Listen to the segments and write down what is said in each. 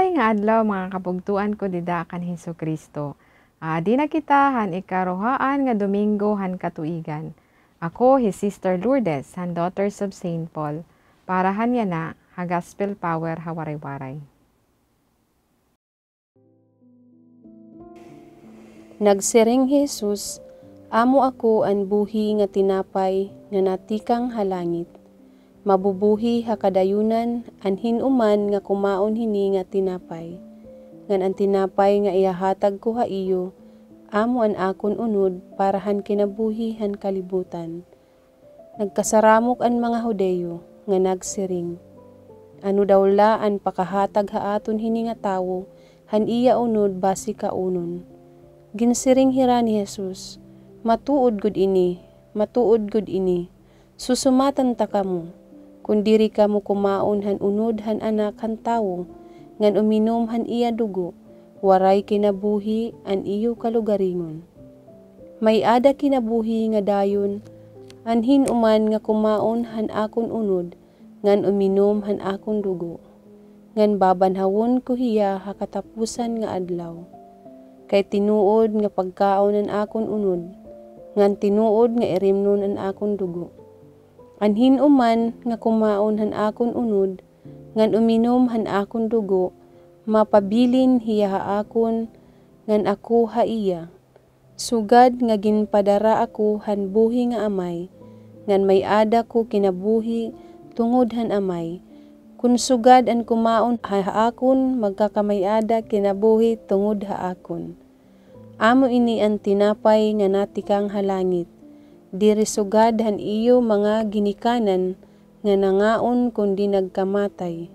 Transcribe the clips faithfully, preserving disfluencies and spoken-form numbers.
Nga adlaw, mga kabugtoan ko dida kan Hesukristo. Adi na kita han ikaruhaan nga Domingo han katuigan. Ako hi Sister Lourdes han Daughters of Saint Paul para han yana ha Gospel Power ha Waray-Waray. Nagsiring hi Jesus, "Amo ako an buhi nga tinapay nga natikang ha langit. Mabubuhi ha kadayunan an hin-o man nga kumaon hini nga tinapay. Ngan an tinapay nga ihahatag ko ha iyo, amo an akon unod para han kinabuhi han kalibutan." Nagkasaramok an mga Judio nga nagsiring, "Ano daw la an pakahatag ha aton hini nga tawo han iya unod basi kaunon?" Ginsiring hira ni Jesus, "Matuod gud ini, matuod gud ini. Susumatan ta kamo, kon diri kamo kumaon han unod han Anak han Tawo, ngan uminom han iya dugo, waray kinabuhi an iyo kalugaringon. May-ada kinabuhi nga dayon an hin-o man nga kumaon han akon unod ngan uminom han akon dugo, ngan babanhawon ko hiya ha katapusan nga adlaw. Kay tinuod nga pagkaon an akon unod, ngan tinuod nga irimnon an akon dugo. An hin-o man nga kumaon han akon unod ngan uminom han akon dugo, mapabilin hiya ha akon, ngan ako ha iya. Sugad nga ginpadara ako han buhi nga Amay, ngan may-ada ko kinabuhi tungod han Amay. Kon sugad an kumaon ha akon, magkakamay-ada kinabuhi tungod ha akon." Amo ini an tinapay nga natikang ha langit, diri sugad han iyo mga ginikanan nga nangaon kundi nagkamatay.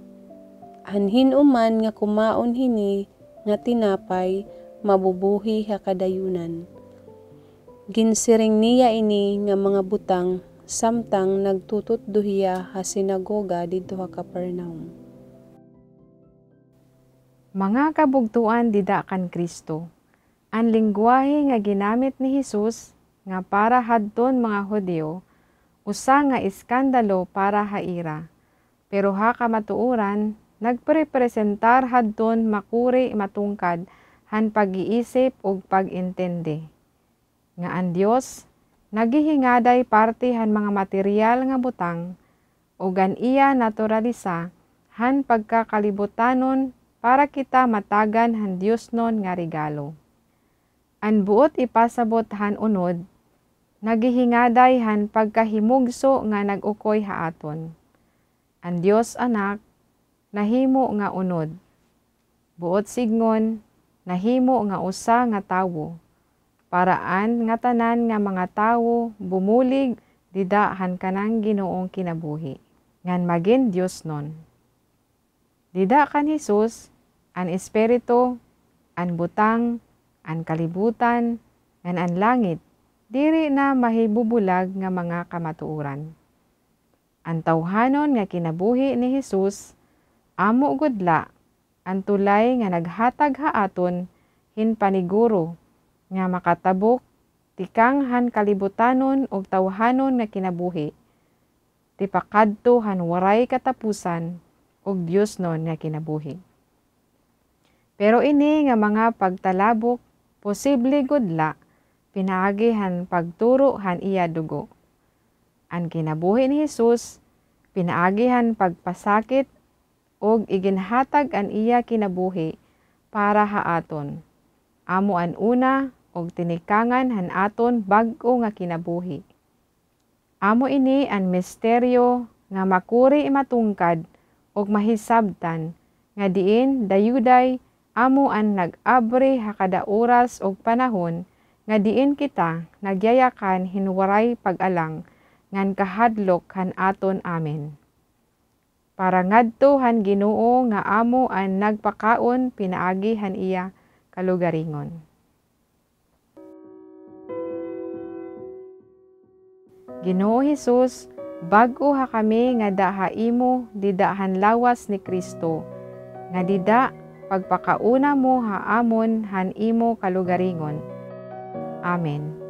An hin-o man nga kumaon hini nga tinapay mabubuhi ha kadayunan. Ginsiring niya ini nga mga butang samtang nagtututdo hiya ha sinagoga didto ha Capernaum. Mga kabugtoan dida kan Kristo, an lengguwahe nga ginamit ni Jesus nga para hadton mga Judio, usa nga eskandalo para ha ira. Pero ha kamatuoran, nagprepresentar hadton makuri matungkad han pag-iisip ug pag-intindi. Nga an Dios naghihingaday parte han mga materyal nga butang, ug an iya naturalisa han pagkakalibutanon para kita matagan han diosnon nga regalo. An buot ipasabot han unod naghihingaday han pagkahimugso nga nag-ukoy ha aton. An Dios Anak nahimo nga unod. Buot sidngon, nahimo nga usa nga tawo, para an ngatanan nga mga tawo bumulig dida han kanang Ginoong kinabuhi, ngan magin diosnon. Dida kan Jesus, an espiritu, an butang, an kalibutan, ngan an langit, diri na mahibubulag nga mga kamatuoran. An tawhanon nga kinabuhi ni Jesus, amo gud la an tulay nga naghatag ha aton hin paniguro nga makatabok tikang han kalibutanon ug tawhanon nga kinabuhi, tipakadto han waray katapusan ug diosnon nga kinabuhi. Pero ini nga mga pagtalabok posible gud la pinaagi han pagturo han iya dugo. An kinabuhi ni Jesus pinaagi han pagpasakit ug iginhatag an iya kinabuhi para ha aton. Amo an una ug tinikangan han aton bag-o nga kinabuhi. Amo ini an misteryo nga makuri matungkad ug mahisabtan, nga diin dayuday amo an nag-abri ha kada oras ug panahon nga diin kita nagyayakan hin waray pag-alang ngan kahadlok han aton amen. Para ngadto han Ginoo nga amo an nagpakaon pinaagi han iya kalugaringon. Ginoo Jesus, bag-o ha kami ngada ha imo dida han lawas ni Cristo, nga dida pagpakaona mo ha amon han imo kalugaringon. Amen.